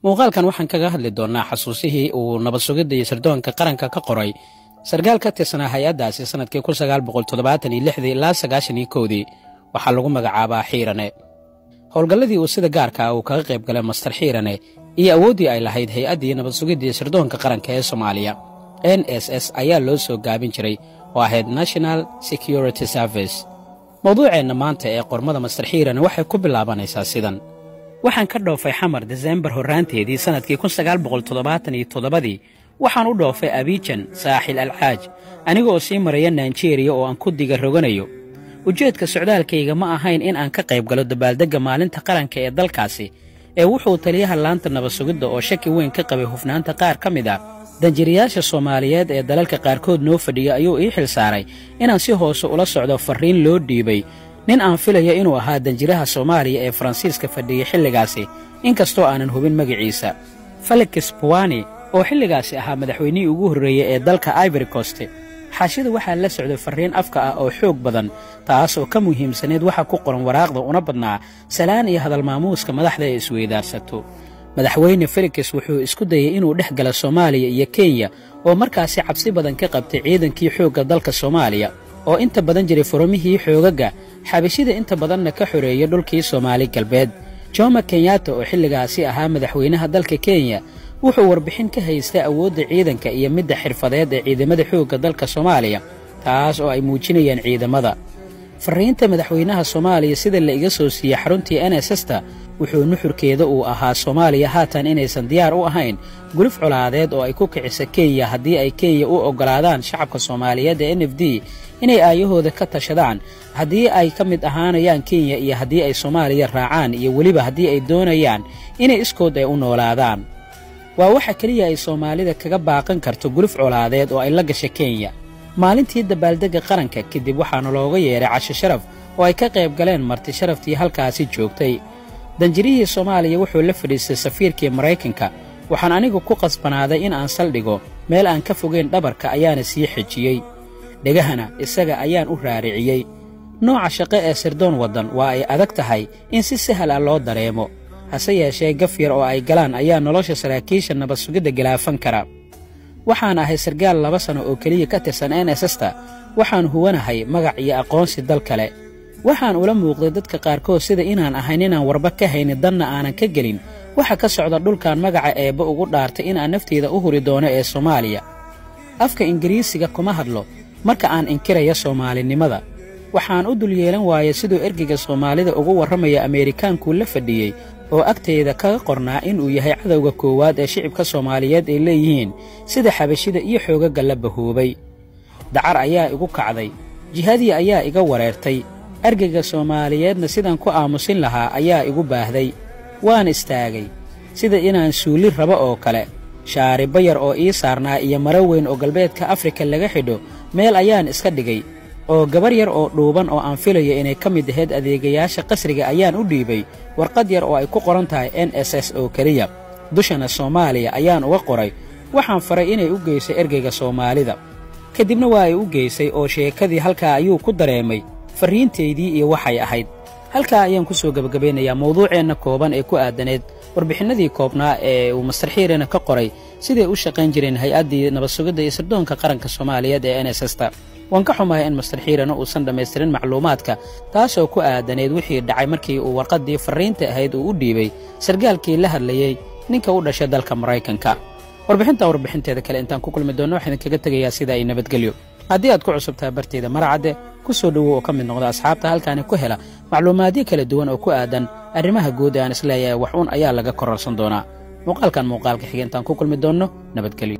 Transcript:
Muuqaalkan waxaan kaga hadli doonnaa xasuusihii uu nabad sugidda iyo sirdoonka qaranka ka qoray sarkaal ka tirsanaa hay-addaasi sannadkii 1976dii ilaa 91-dii. Waxaa lagu magacaabaa Xiirane. Howlgalladii uu sida gaarka ah uu kaga qayb galay Master Xiirane iyo awooddii ay lahayd hay-addii nabad sugidda iyo sirdoonka qaranka ee Soomaaliya. NSS ayaa loo soo gaabin jiray oo ahayd National Security Service. Mawduuceenna maanta ee qormada Master Xiirane waxay ku bilaabanaysaa sidan: Waxaan ka dhoofay Xamar Desembar horraanteedii sannadkii 1977-dii. Waxaan u dhoofay Abijan, Saaxil Alcaaj, aniga oo sii maraya Naijeeriya oo aan ku diga roganayo. Ujeedka socdaalkayga ma ahayn in aan ka qayb galo dabaaldegga maalinta qaranka ee dalkaasi, ee wuxuu taliyaha laanta nabad sugidda oo shaki weyn ka qabay hufnaanta qaar ka mid ah danjiriyaasha Soomaaliyeed ee dalalka qaarkood noo fadhiya ayuu ii xil saaray inaan si hoose ula socdo farriin loo dhiibay nin aan filayo inuu ahaa danjiraha Soomaaliya ee Faransiiska fadhiyey xilligaasi, inkastoo aanan hubin magaciisa, Felix Puani, oo xilligaasi ahaa madaxweynihii ugu horreeyey ee dalka Ivory Coast. Xaashida waxaa la socday farriin afka ah oo xoog badan, taas oo ka muhiimsaneyd waxa ku qoran waraaqda, una badnaa salaan iyo hadal maamuuska madaxda ee isweydaarsato. Madaxweyne Felix wuxuu isku dayey inuu dhex gala Soomaaliya iyo Kenya, oo markaasi cabsi badan ka qabtay ciidankii xoogga dalka Soomaaliya oo inta badan jiray furumihii xoogagga xabashida, inta badanna ka xoreeyay dhulkii Soomaali Galbeed. Jomo Kenyatta oo xilligaasi ahaa madaxweynaha dalka Kenya wuxuu warbixin ka haystay awoodda ciidanka iyo midda xirfadeed ee ciidamada xoogga dalka Soomaaliya, taas oo ay muujinayaan ciidamada. Farriinta madaxweynaha Soomaaliya, sida la iga soo siiyey xaruntii NSS-ta, wuxuu nuxurkeeda uu ahaa Soomaaliya haatan inaysan diyaar u ahayn guluf colaadeed oo ay ku kicisa Kenya, haddii ay Kenya u oggolaadaan shacabka Soomaaliyeed ee NFD inay aayahooda ka tashadaan, haddii ay ka mid ahaanayaan Kenya iyo haddii ay Soomaaliya raacaan, iyo weliba haddii ay doonayaan inay iskood ay u noolaadaan. Waa waxa keliya ay Soomaalida kaga baaqan karto guluf colaadeed oo ay la gasha Kenya. Maalintii dabaaldegga qaranka kadib waxaana looga yeedhay casho sharaf oo ay ka qayb galeen marti sharaftii halkaasi joogtay. Danjirihii Soomaaliya wuxuu la fadhiistay safiirkii Maraykanka. Waxaan anigu ku qasbanaaday in aan saldhigo meel aan ka fogayn, dhabarka ayaana sii xejiyey, dhegahana isaga ayaan u raariciyey. Nooca shaqo ee sirdoon waddan waa ay adag tahay in si sahal ah loo dareemo, hase yeeshee gaf yar oo ay galaan ayaa nolosha saraakiisha nabad sugidda galaafan kara. Waxaan ahay sargaal 2 sano oo keliya ka tirsan NSS-ta. Waxaan huwanahay magac iyo aqoonsi dal kale. Waxaan ula muuqday dadka qaarkood sida inaan ahayn inaan warba ka haynin, danna aanan ka gelin waxa ka socda dhulkan magaca Eebbe ugu dhaartay in aan nafteyda u huri doono ee Soomaaliya. Afka Ingiriisiga kuma hadlo marka aan inkiraya Soomaalinimada. Waxaan u dul yeelan waayay siduu ergeyga Soomaalida ugu warramaya Ameerikaankuu la fadhiyey, oo agtayda kaga qornaa inuu yahay cadowga koowaad ee shicibka Soomaaliyeed ay leeyihiin, sida xabashida iyo xoogagga la bahoobay. Dacar ayaa igu kacday, jihadii ayaa iga wareertay, ergeyga Soomaaliyeedna sidaan ku aamusin lahaa ayaa igu baahday. Waan istaagay sida inaan suuli rabo oo kale. Shaaribo yar oo ii saarnaa iyo maro weyn oo galbeedka Afrika laga xidho meel ayaan iska dhigay, oo gabar yar oo dhuuban oo aan filayo inay ka mid ahayd adeegayaasha qasriga ayaan u dhiibay warqad yar oo ay ku qoran tahay NSS oo keliya, dushana Soomaaliya ayaan uga qoray. Waxaan faray inay u geysay ergeyga Soomaalida. Kadibna waa ay u geysay, oo sheekadii halkaa ayuu ku dareemay farriintaydii iyo waxay ahayd. Halkaa ayaan ku soo gebagabaynayaa mawduuceenna kooban ee ku aadaneed warbixinnadii koobnaa ee uu Master Xiirena ka qoray siday u shaqayn jireen hay-addii nabad sugidda iyo sirdoonka qaranka Soomaaliyeed ee NSS-ta. Waan ka xumahay in Master Xiirena uusan dhammaystirin macluumaadka, taasoo ku aadaneyd wixii dhacay markii uu warqaddii farriinta ahayd uu u dhiibay sargaalkii la hadlayey ninka u dhashay dalka Maraykanka. Warbixinta warbixinteeda kale intaan ku kulmi doonno, waxaan idinkaga tegayaa sida ay nabadgelyo. Haddii aad ku cusub tahay barteyda Maracadde, ku soo dhowow oo ka mid noqda asxaabta halkaani ku hela macluumaadyo kala duwan oo ku aadan arrimaha guud ee aan isleeyahay wax uun ayaa laga kororsan doonaa. Muuqaalkan muuqaalka xiga intaan ku kulmi doonno, nabadgelyo.